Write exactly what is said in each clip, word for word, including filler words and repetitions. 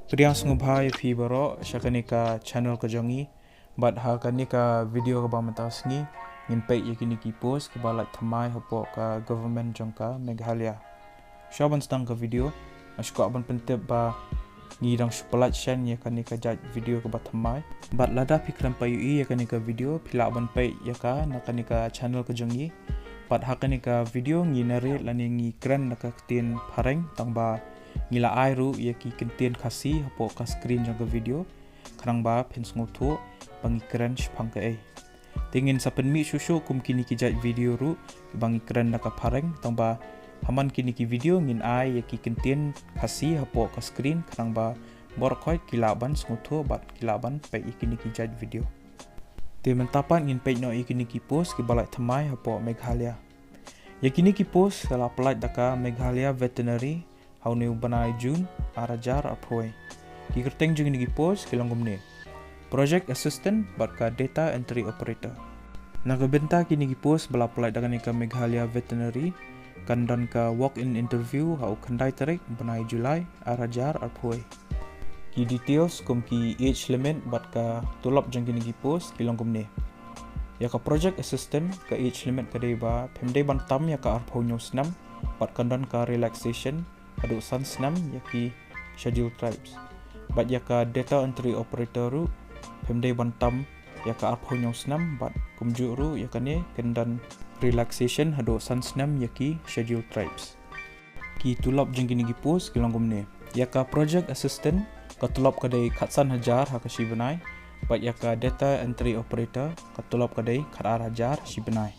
Pdiang sngewbha ïa phi baroh sha kane ka channel ka jong ngi. Bad ha kane ka video kaba mynta sngi ngin peit ïa kine ki post kiba la thymmai hapoh ka government jong ka Meghalaya. Shuwa ban sdang ka video, nga sngewkwah ban pyntip ba ngi dang shu pyllait shen ïa kane ka jait video kaba thymmai. Bad lada phi khlem pat ïohi ïa kane ka video, phi lah ban peit ïa ka na kane ka channel ka jong ngi. Bad ha kane ka video ngi narrate lane ngi kren da ka ktien phareng, tangba ngi la ai ruh ïa ki kyntien Khasi hapoh ka screen jong ka video, khnang ba phin sngewthuh ba ngi kren shaphang kaei. Te ngin sa pynmih shuh shuh kum kine ki jait video ruh kiba ngi kren da ka phareng, tangba ha man kine ki video ngin ai ïa ki kyntien Khasi hapoh ka screen, khnang ba baroh khoit ki lah ban sngewthuh bad ki lah ban peit ïa kine ki jait video. Te mynta pat ngin peit noh ïa kine ki post kiba la thymmai hapoh Meghalaya. Ïa kine ki post ka la pyllait da ka Meghalaya Veterinary ha une u bnai June ar hajar arphew wei. Ki kyrteng jong kine ki post ki long kumne: Project Assistant bad ka Data Entry Operator. Na ka bynta kine ki post ba la pyllait da kane ka Meghalaya Veterinary, kan don ka walk-in interview ha u khyndai tarik bnai July ar hajar arphew wei. Ki details kum ki age limit bad ka tulop jong kine ki post ki long kumne: Ïa ka Project Assistant, ka age limit ka dei ba phim dei ban tam ïa ka arphew hynñiew snem, bad kan don ka relaxation haduh san snem ïa ki Scheduled Tribes. Bad ïa ka Data Entry Operator ruh phim dei ban tam ïa ka arphew hynñiew snem, bad kumjuh ruh ïa kane kan don relaxation haduh san snem ïa ki Scheduled Tribes. Ki tulop jong kine ki post ki long kumne: Ïa ka Project Assistant, ka tulop ka dei khatsan hajar ha ka shi bnai, bad ïa ka Data Entry Operator, ka tulop ka dei khatar hajar shi bnai.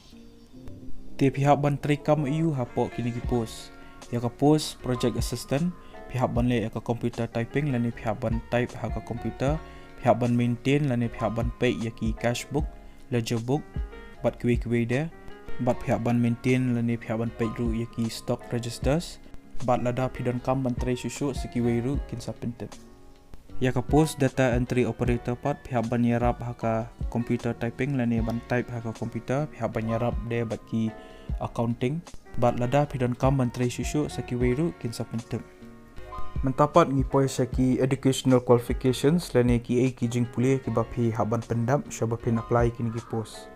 Te phi hap ban trei kam aiu hapoh kine ki post? Ïa ka post Project Assistant, phi hap ban leh ïa ka computer typing lane phi hap ban type ha ka computer, phi hap ban maintain lane phi hap ban peit ïa ki cash book, ledger book, bad kiwei kiwei de, bad phi hap ban maintain lane phi hap ban peit ruh ïa ki stock registers, bad lada phi donkam ban trei shuh shuh sa kiwei ruh kin sa pyntip. Ïa ka post Data Entry Operator pat, phi hap ban ïarap ha ka computer typing lane ban type ha ka computer, phi hap ban ïarap de bad ki accounting, bad lada phi donkam ban trei shuh shuh sa kiwei ruh kin sa pyntip. Mynta pat ngi poi sha ki educational qualifications lane kiei ki jingpule kiba phi hap ban pyndap shuwa ba phin apply kine ki post.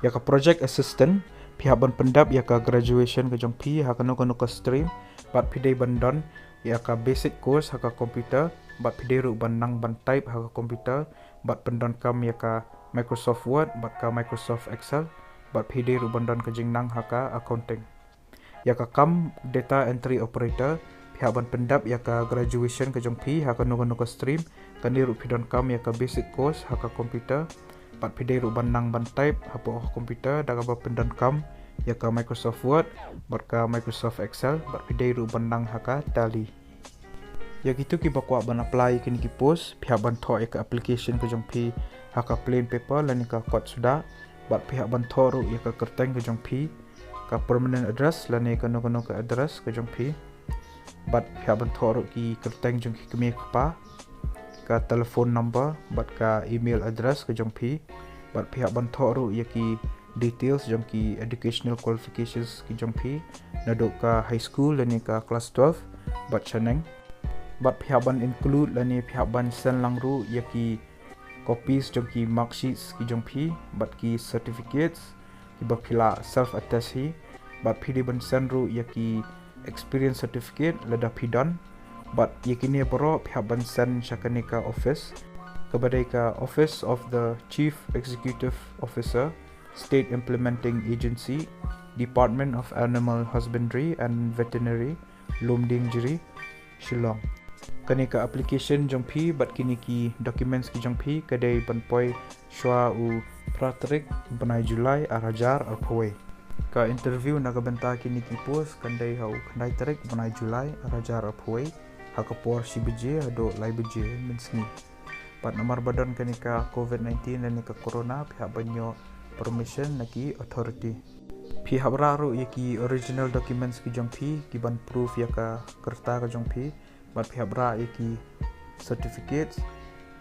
Ïa ka Project Assistant, phi hap ban pyndap ïa ka graduation ka jong phi ha kano kano ka stream, bad phi dei ban don ïa ka basic course ha ka computer, bad phi dei ruh ban nang ban type ha ka computer, bad pyndonkam ïa ka Microsoft Word bad ka Microsoft Excel, bad phi dei ruh ban don ka jingnang ha ka accounting. Ïa ka kam Data Entry Operator, phi hap ban pyndap ïa ka graduation ka jong phi ha kano kano ka stream, kane ruh phi donkam ïa ka basic course ha ka computer, bad phi dei ruh ban nang ban type hapoh ka computer da kaba pyndonkam ïa ka Microsoft Word bad ka Microsoft Excel, bad phi dei ruh ban nang ha ka Tally. Ïa kito kiba kwah ban apply kine ki post, phi hap ban thoh ïa ka application ka jong phi ha ka plain paper lane ka kot suda, bad phi hap ban thoh ruh ïa ka kyrteng ka jong phi, ka permanent address lane kano kano ka address ka jong phi, bad phi hap ban thoh ruh ki kyrteng jong ki kmie kpa, ka telephone number bad ka email address ka jong phi, bad phi hap ban thoh ruh ïa ki details jong ki educational qualifications ki jong phi, naduh ka high school lane ka class twelve bad shaneng. Bad phi hap ban include lane phi hap ban send lang ruh ïa ki copies jong ki mark sheets ki jong phi bad ki certificates kiba phi la self attest hi, bad phi dei ban send ruh ïa ki experience certificate lada phi don, bad ïa kine baroh phi hap ban send sha kane ka office, kaba dei ka Office of the Chief Executive Officer, State Implementing Agency, Department of Animal Husbandry and Veterinary, Lumdiengjri, Shillong. Kane ka application jong phi bad kine ki documents ki jong phi ka dei ban poi shuwa u phra tarik bnai July ar hajar arphew wei. Ka interview na ka bynta kine ki post kan dei ha u khyndai tarik bnai July ar hajar arphew wei, ha ka por shi baje haduh lai baje mynsngi. Bad namar ba don kane ka covid nineteen lane ka corona, phi hap ban ïoh permission na ki authority. Phi hap rah ruh ïa ki original documents ki jong phi, ki ban proof ïa ka kyrta ka jong phi, bad phi hap rah ïa ki certificates,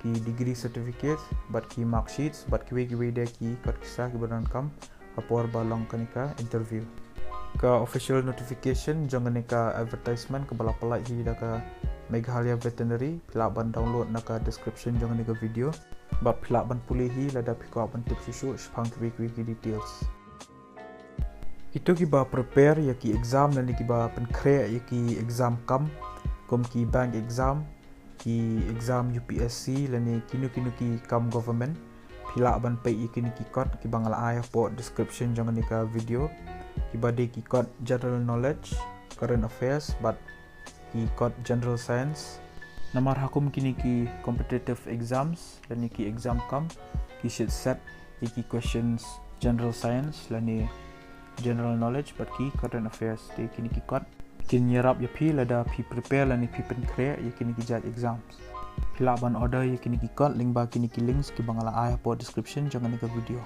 ki degree certificates, bad ki mark sheets, bad kiwei kiwei de ki kot kisa kiba donkam ha por ba long kane ka interview. Ka official notification jong kane ka advertisement kaba la pyllait hi da ka Meghalaya Veterinary, phi lah ban download na ka description jong kane ka video. Bad phi lah ban pule hi lada phi kwah ban tip shuh shuh shaphang kiwei kiwei ki details. Kito kiba prepare ïa ki exam lane kiba pynkhreh ïa ki exam kam, kum ki bank exam, ki exam U P S C lane kino kino ki kam government, phi lah ban peit ïa kine ki kot kiba nga la ai hapoh description jong kane ka video, kiba dei ki kot general knowledge, current affairs bad ki kot general science. Namar ha kum kine ki competitive exams lane ki exam kam, ki shait set ïa ki questions general science lane general knowledge bad ki current affairs. Te kine ki kot kin ïarap ïa phi lada phi prepare lane phi pynkhreh ïa kine ki jait exams. Phi lah ban order ïa kine ki kot lyngba kine ki links kiba nga la ai hapoh description jong kane ka video.